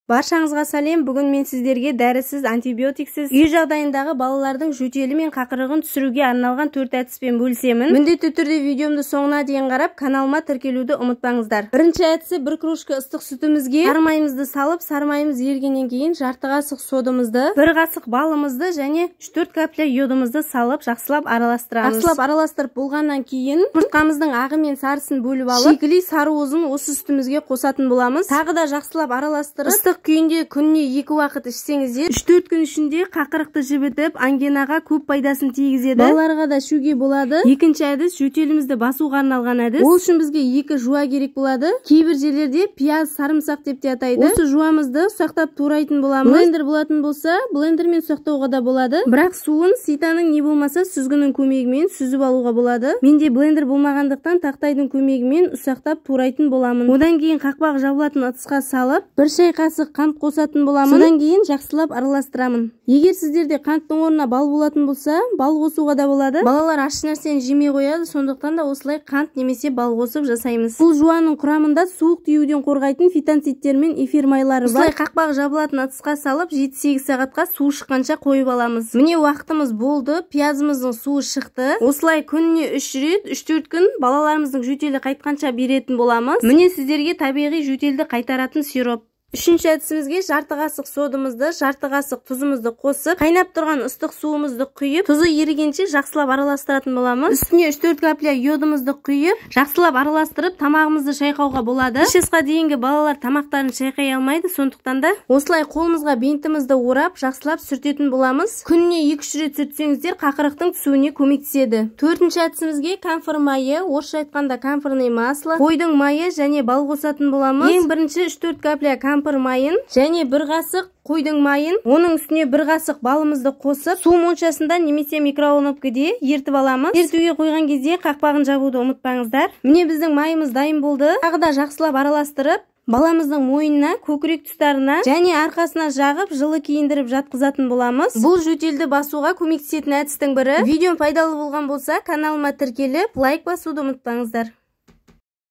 Баршаңызға сәлем. Бүгін мен сіздерге дәрісіз, антибиотиксіз үй жағдайындағы балалардың жөтелі мен қақырығын түсіруге арналған 4 әдіспен бөлісемін. Міндетті түрде видеомды соңына дейін қарап, каналыма тіркелуді ұмытпаңыздар. Бірінші әдісі: бір кружка ыстық сүтімізге сарымайымызды салып, сарымайымыз ерігеннен кейін жарты қасық содымызды, бір қасық балымызды және 3-4 капля йодымызды салып, жақсылап араластырамыз. Жақсылап араластырып болғаннан кейін жұмыртқамыздың ағы мен сарысын бөліп алып, шикілей сары уызын осы сүтімізге қосатын боламыз. Тағы да жақсылап араластырып, ыстық күйінде күніне 2 уақыт ішсеңіздер, 3-4 күн ішінде қақырықты жібітіп, ангинаға көп пайдасын тигізеді. Балаларға да ішуге болады. Екінші әдіс жөтелімізді басуға арналған әдіс. Ол үшін бізге 2 жуа керек болады. Кейбір жерлерде пияз, сарымсақ деп те атайды. Осы жуамызды ұсақтап турайтын боламыз. Блендер болатын болса, блендермен ұсақтауға да болады. Бірақ суын ситаның не болмаса сүзгінің көмегімен сүзіп алуға болады. Менде блендер болмағандықтан тақтайдың көмегімен ұсақтап турайтын боламын. Одан кейін қақпақ жабылатын ыдысқа салып, 1 шай қасық қант қосатын боламын. Содан кейін жақсылап араластырамын. Егер сіздерде қанттың орнына бал болатын болса, бал қосуға да болады. Балалар ащы нәрсені жемей қояды, сондықтан да осылай қант немесе бал қосып жасаймыз. Бұл жуаның құрамында суық тиюден қорғайтын фитонциттер мен эфир майлары бар. Осылай қақпақ жабылатын ыдысқа салып, 7-8 сағатқа суы шыққанша қойып аламыз. Міне уақытымыз болды, пиязымыздың суы шықты. Осылай күніне 3 рет, 3-4 күн балаларымыздың жөтелі қайтқанша беретін боламыз. Міне сіздерге табиғи жөтелді қайтаратын сироп. Үшінші әдісімізге жарты қасық содымызды, жарты қасық тұзымызды қосып, қайнап тұрған ыстық суымызды құйып, тұзы ерігенше жақсылап араластыратын боламыз. Үстіне 3-4 капля йодымызды құйып, жақсылап араластырып, тамағымызды шайқауға болады. 3 жасқа дейінгі балалар тамақтарын шайқай алмайды, сондықтан да осылай қолымызға бинтімізді орап, жақсылап сүртетін боламыз. Күніне 2-3 рет сүртсеңіздер, қақырықтың түсуіне көмектеседі. Төртінші әдісімізге камфор майы, орысша айтқанда камфорное масло, қойдың майы және бал қосатын боламыз. Ең бірінші 3-4 капля камфор майын және 1 қасық қойдың майын, оның үстіне 1 қасық балымызды қосып, су моншасында немесе микроволновкада ертіп аламыз. Ертуге қойған кезде қақпағын жабуды ұмытпаңыздар. Міне біздің майымыз дайын болды. Тағы да жақсылап араластырып, баламыздың мойнына, көкірек тұстарына және арқасына жағып, жылы киіндіріп жатқызатын боламыз. Бұл жөтелді басуға көмектесетін әдістің бірі. Видеом пайдалы болған болса, каналыма тіркеліп, лайк басуды ұмытпаңыздар.